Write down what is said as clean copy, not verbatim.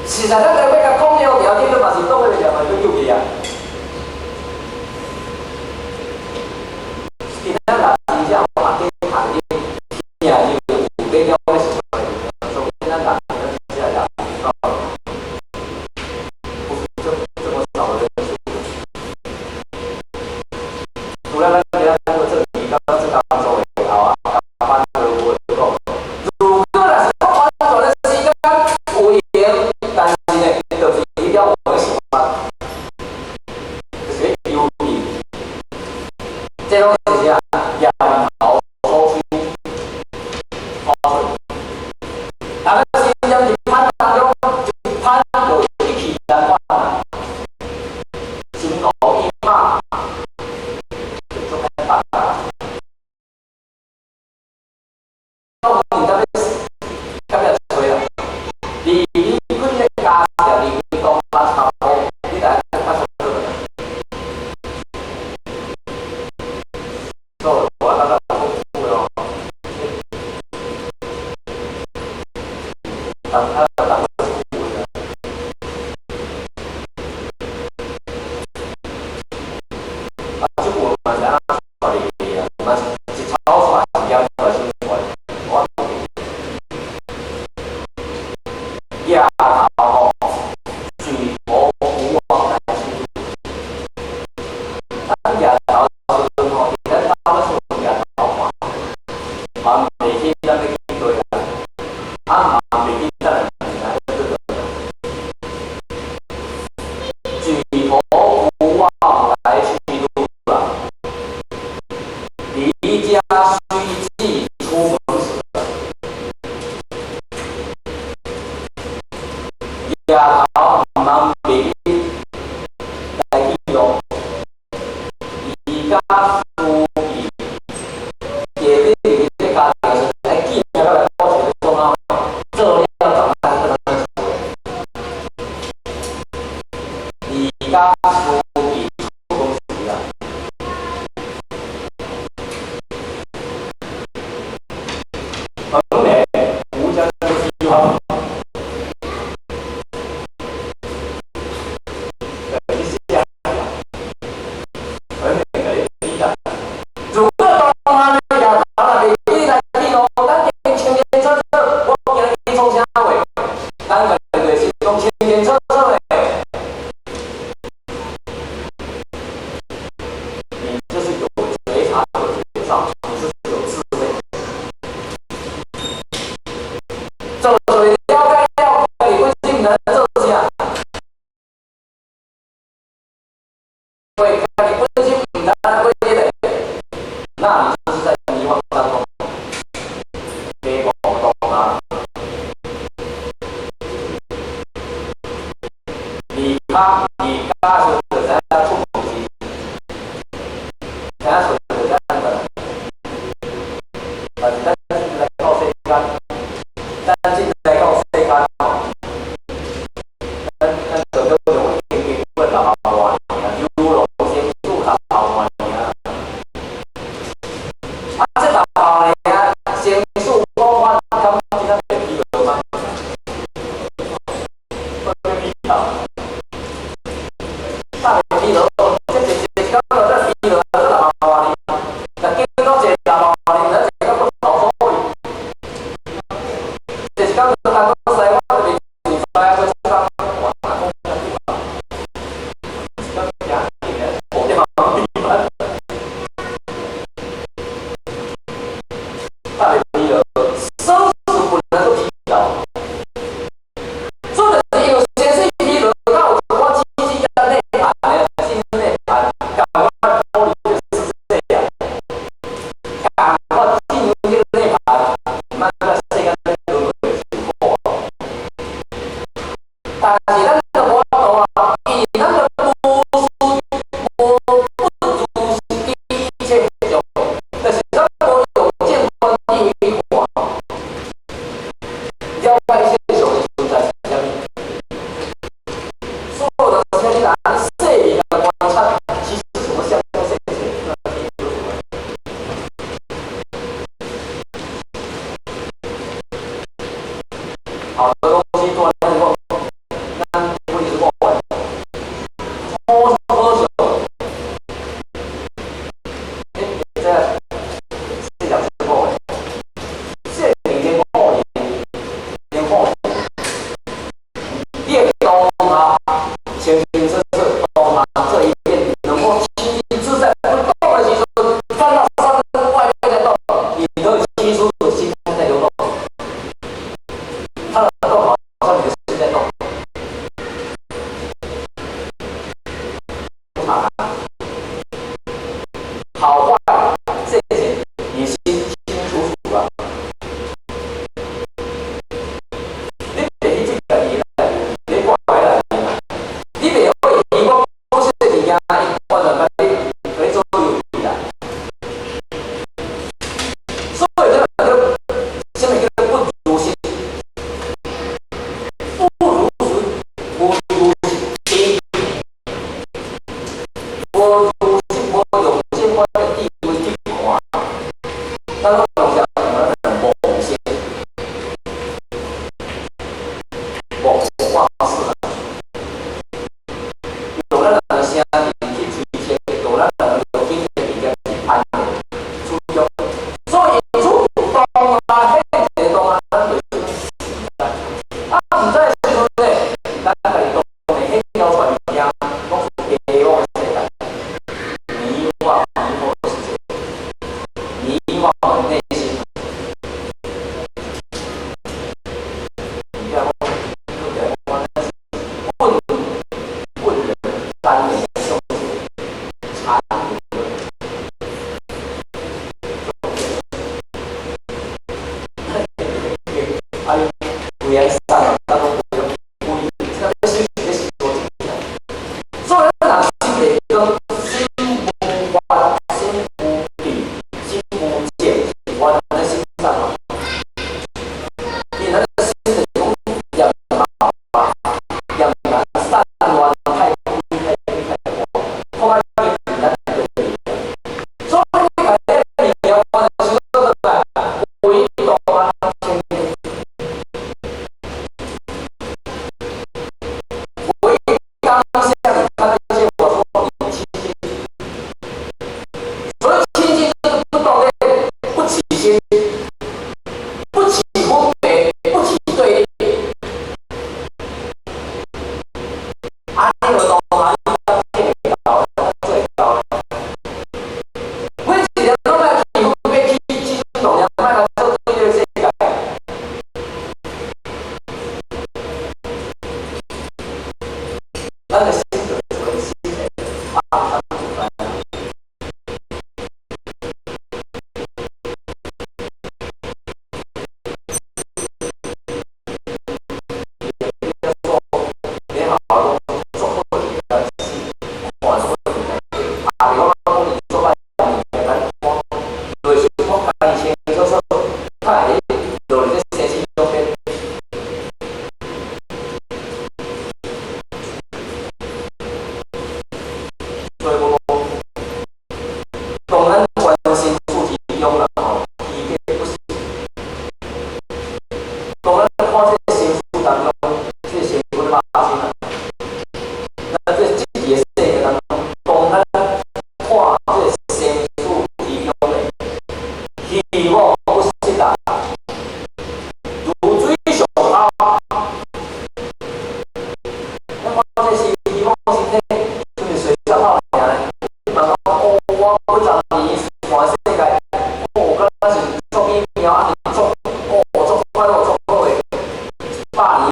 實在咱來欲共講了，條件都嘛是擋彼个念嘛，欲救去啊。今仔若真正有學經讀經，聽就有欲了解什麼，所以咱人真正也不是這麼少的人數。除了咱今仔講的這個，剛剛這當中的頭啊，班的有講，如果若是講完全的時間有閒，但是呢，就是一定要我喜歡，就是遊戲，這攏是啥？掖頭粗鬚，粗嘴。啊，咱時間一攀當中，一攀就一氣難喘啊，心頭一馬，就足歹放啊。當然咱欲甲欲揣啦，離你幾个家離你東北差不多，你來較熟做。所以我感覺豐富咯。當他當個啊，這久嘛是按怎帶入去啊？嘛是一草帶，一葉帶，先帶，我攑頭吼，舉頭無往來去路。咱攑頭時陣吼，伫咱兜咧厝攑頭看，嘛袂記咱欲去佗啦，啊嘛袂記咱來來去佗。舉頭無往來去路啦，離家須記出門時。攑頭毋通袂記來去路，離家須記，下底佇這家庭時陣，愛記得來保持創啊，做了怎來轉來厝的。離家須記出門時啊。橫臉無將希望。如果當安呢攑頭若袂記來去路，咱清清楚楚，我今日去創啥貨？咱家己就是講清清楚楚的。你就是有覺察、有覺照，你就是有智慧。做做了解了，家己本身毋知做啥，對，家己本身毋知過日的，那你就是在迷惘當中，迷惘當啊。離家離家時就知影出門時，知影出就知影轉來。但是咱來到世間，咱進來到世間吼，咱就叫做經經過六百外年，猶如生死六百外年。啊，這六百外年生死往返，敢真正袂疲勞嗎？會疲勞，大袂疲勞，這一一工就這疲勞啊，這六百外年，若經到這六百外年，咱一工閣頭所去。這一工就東講西，我就袂自在啊，閣這工哇，講啥物啊？一工行去咧，無點仔疲大袂疲勞，生死本來就疲勞，所以就是因為生死疲勞，才有一寡知識甲內涵的，進入內涵，共款脫離這個世界啊，共款進入這個內涵，毋通在世間咧輪迴受苦啊。但是咱就無法度啊，因為咱就無事無不如實一切相，就是咱無用正觀智慧去看，了解一切相的存在是啥物。所有的東西你若細膩來觀察，其實什麼相都現前，那有什麼？好的東西做來講，無掛事啦。用咱人的聲音去推測，用咱人的肉體的物件去判斷主張。所以主當下現一個當下，咱就是毋知。啊，毋知的時陣咧，咱家己當然顯現出來物件，攏是虛妄的世界，迷惘迷惑的世界，迷惘的內心。你看我，我是問問人三年中禪理論，啊，伊規個散啊，咱攏袂用，規，這個修行咧是多真。所以咱若心袂光，心無法，心無定，心無靜，是完全的心散嘛。因為咱的心就是講念頭啊，念難散亂太開太開太大，看較緊咱就對。所以你家己物件，我就是講來，唯獨啊清淨。唯當下你看到這些，我說你清淨。所以清淨就是不動念，不起心，不起分別，不起對立。啊，你就當下你才見會到，做會到。每一個攏愛起分別，起起心動念，莫來做對這個世界。咱的心就是心的阿含自在。你好，做好物件是看做好物件，啊，比如講你做歹物件，咱看，內心我家己清清楚楚，較會落佇這生死中間。所以講，當咱全身處之中啦吼，虛假不實。當咱看這個身軀當中，這個身軀肉身啊，咱這這個世界當中，當咱看這個身處之中的虛妄不實啊，如水上泡。咱看這是虛妄身體，像是水上泡爾呢。你嘛講哦，我幾十年看世界，哦，敢若是足美妙，啊是足哦足快樂足好的，100年